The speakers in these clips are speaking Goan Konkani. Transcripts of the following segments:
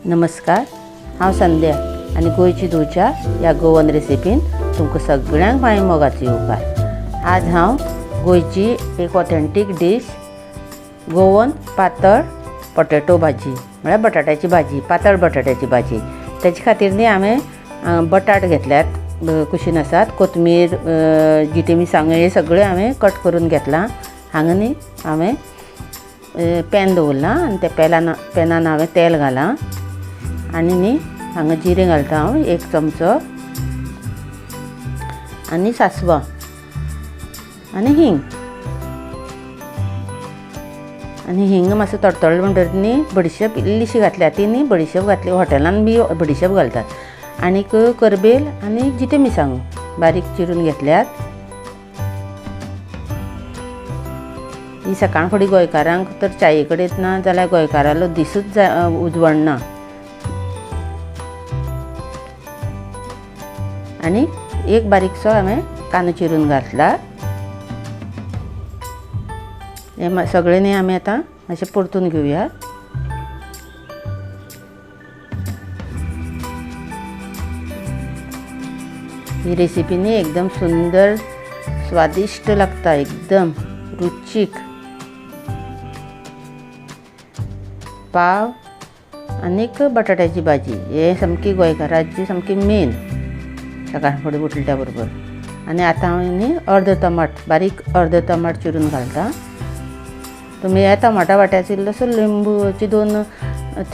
नमस्कार, हांव संध्या आनी गोंयची धुवच्या ह्या गोवन रेसिपीन तुमकां सगळ्यांक माय मोगाचो येवकार. आज हांव गोंयची एक ऑथेंटीक डीश गोवन पातळ पॉटेटो भाजी म्हळ्यार बटाट्याची भाजी, पातळ बटाट्याची भाजी. तेचे खातीर न्ही हांवें बटाट घेतल्यात, कुशीन आसात, कोथमीर, जिते मिरसांगो हे सगळें हांवें कट करून घेतलां. हांगा न्ही हांवें पॅन दवरलां आनी त्या पॅनान हांवें तेल घालां आनी न्ही हांगा जिरें घालता हांव एक चमचो आनी सासवां आनी हिंग. आनी हिंग मातसो तडतडलो म्हणटकीर न्ही बडिशेप इल्लीशी घातल्या, ती न्ही बडिशेप घातली, हॉटेलान बी बडिशेप घालतात. आनीक करबेल आनी जिते मिरसांगो बारीक चिरून घेतल्यात. ही सकाळ फुडें गोंयकारांक तर चाये कडेन ना जाल्यार गोंयकारालो दिसूच उजवडना. आनी एक बारीकसो हांवें कांदो चिरून घातला. हें सगळें न्ही आमी आतां मातशें परतून घेवया. ही रेसिपी न्ही एकदम सुंदर स्वादिश्ट लागता, एकदम रुचीक. पाव आनीक बटाट्याची भाजी हे सामकी गोंयकाराची सामकी मेन सकाळ फुडें उठले त्या बरोबर. आनी आतां हांव न्ही अर्द टमाट, बारीक अर्द टमाट चिरून घालता. तुमी ह्या टमाटा वाट्याचो इल्लोसो लिंबूची दोन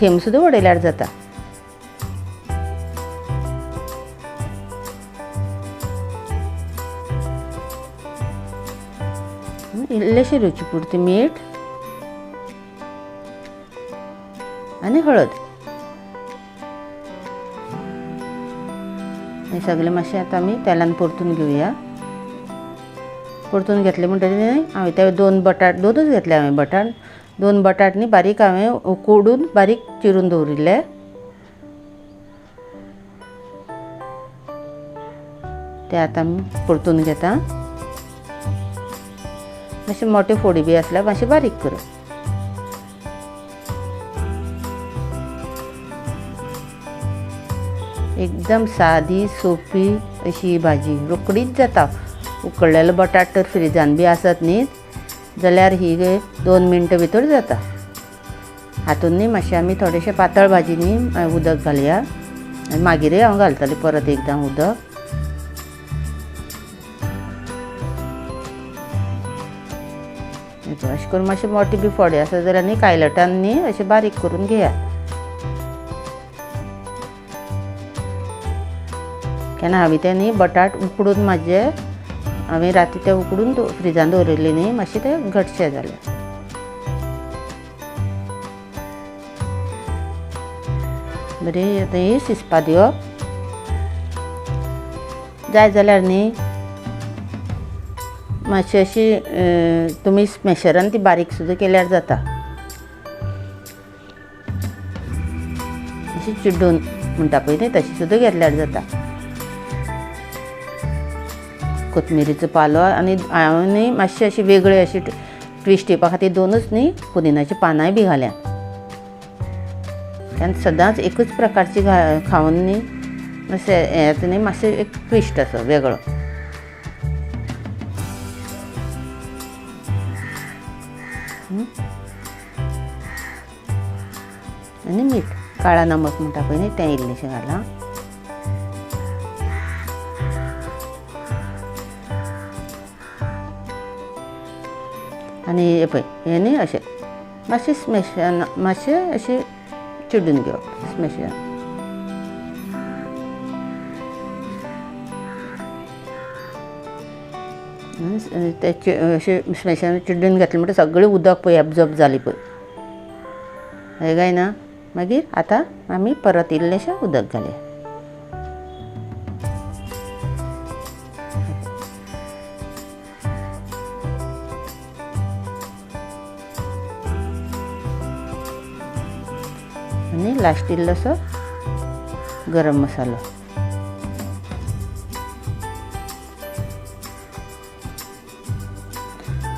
थेंब सुद्दां उडयल्यार जाता. इल्लेशे रुची पुरती मीठ आनी हळद. हें सगळें मातशें आतां आमी तेलान परतून घेवया. परतून घेतलें म्हणटकीर हांवें ते दोन बटाट, दोनूच घेतले हांवें बटाट, दोन बटाट न्ही बारीक हांवें उकडून बारीक चिरून दवरिल्ले. ते आतां आमी परतून घेता. मातशे मोटे फोडी बी आसल्यार मातशें बारीक करप. एकदम सादी सोपी अशी ही भाजी, रोकडीच जाता. उकडलेलो बटाट तर फ्रिजान बी आसत न्ही जाल्यार ही 2 मिनटां भितर जाता. हातून न्ही मातशें आमी थोडेशें पातळ भाजी न्ही उदक घालया आनी मागीरय हांव घालतलें परत एकदां उदक. अशें करून मातशें मोटे बी फोडे आसा जाल्यार न्ही कायलटान न्ही अशें बारीक करून घेयात. केन्ना हांवें तें न्ही बटाट उकडून म्हाजे हांवें राती ते उकडून फ्रिजान दवरिल्ले न्ही मातशें ते घटशे जाले. बरें आतां ही शिजपा दिवप. जाय जाल्यार न्ही मातशी अशी तुमी स्मॅशरान ती बारीक सुद्दां केल्यार जाता. अशी चिड्डून म्हणटा पळय न्ही तशी सुद्दां घेतल्यार जाता. कोथमिरीचो पालो आनी हांवें न्ही मातशी अशी वेगळी अशी ट्विस्ट येवपा खातीर दोनूच न्ही पुदिनाची पानांय बी घाल्या. कारण सदांच एकूच प्रकारची खावन न्ही मातशें हें येता न्ही, मातशें एक ट्विस्ट असो वेगळो. आनी मीठ, काळा नमक म्हणटा पळय न्ही तें इल्लेशें घालां. आनी हें पळय हें न्ही अशें मातशें स्मॅशान मातशें अशें चिड्डून घेवप स्मॅशान. ते अशें स्मॅशान चिड्डून घेतलें म्हणटकीर सगळें उदक पळय एब्जॉर्ब जालें पळय, हय काय ना. मागीर आतां आमी परत इल्लेशें उदक घालया. आनी लास्ट इल्लोसो गरम मसालो.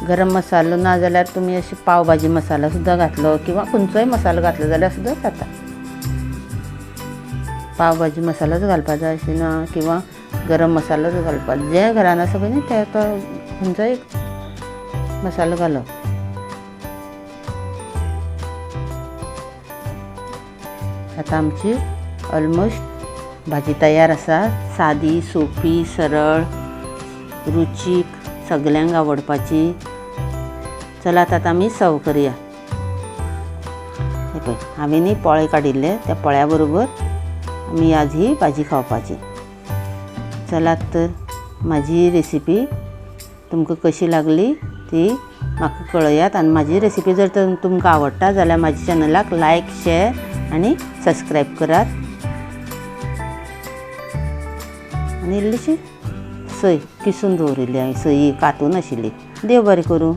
गरम मसालो ना जाल्यार तुमी अशें पाव भाजी मसाला सुद्दां घातलो किंवा खंयचोय मसालो घातलो जाल्यार सुद्दां जाता. पाव भाजी मसालोच घालपा जाय अशें ना, किंवा गरम मसालोच घालपा, जें घरान आसा पळय न्ही ते तो खंयचो एक मसालो घालप. आतां आमची ऑलमोस्ट भाजी तयार आसा. सादी, सोपी, सरळ, रुचीक, सगल्यांक आवडपाची. चलात आतां आमी सर्व करया. हे पळय हांवें न्ही पोळे काडिल्ले, त्या पोळ्या बरोबर आमी आज ही भाजी खावपाची. चलात तर म्हाजी रेसिपी तुमकां कशी लागली ती म्हाका कळयात. आनी म्हाजी रेसिपी जर तुमकां आवडटा जाल्यार म्हाज्या चॅनलाक लायक, शेअर आनी सबस्क्रायब करात. आनी इल्लीशी सय किसून दवरिल्ली हांवें, सई कातून आशिल्ली. देव बरें करूं.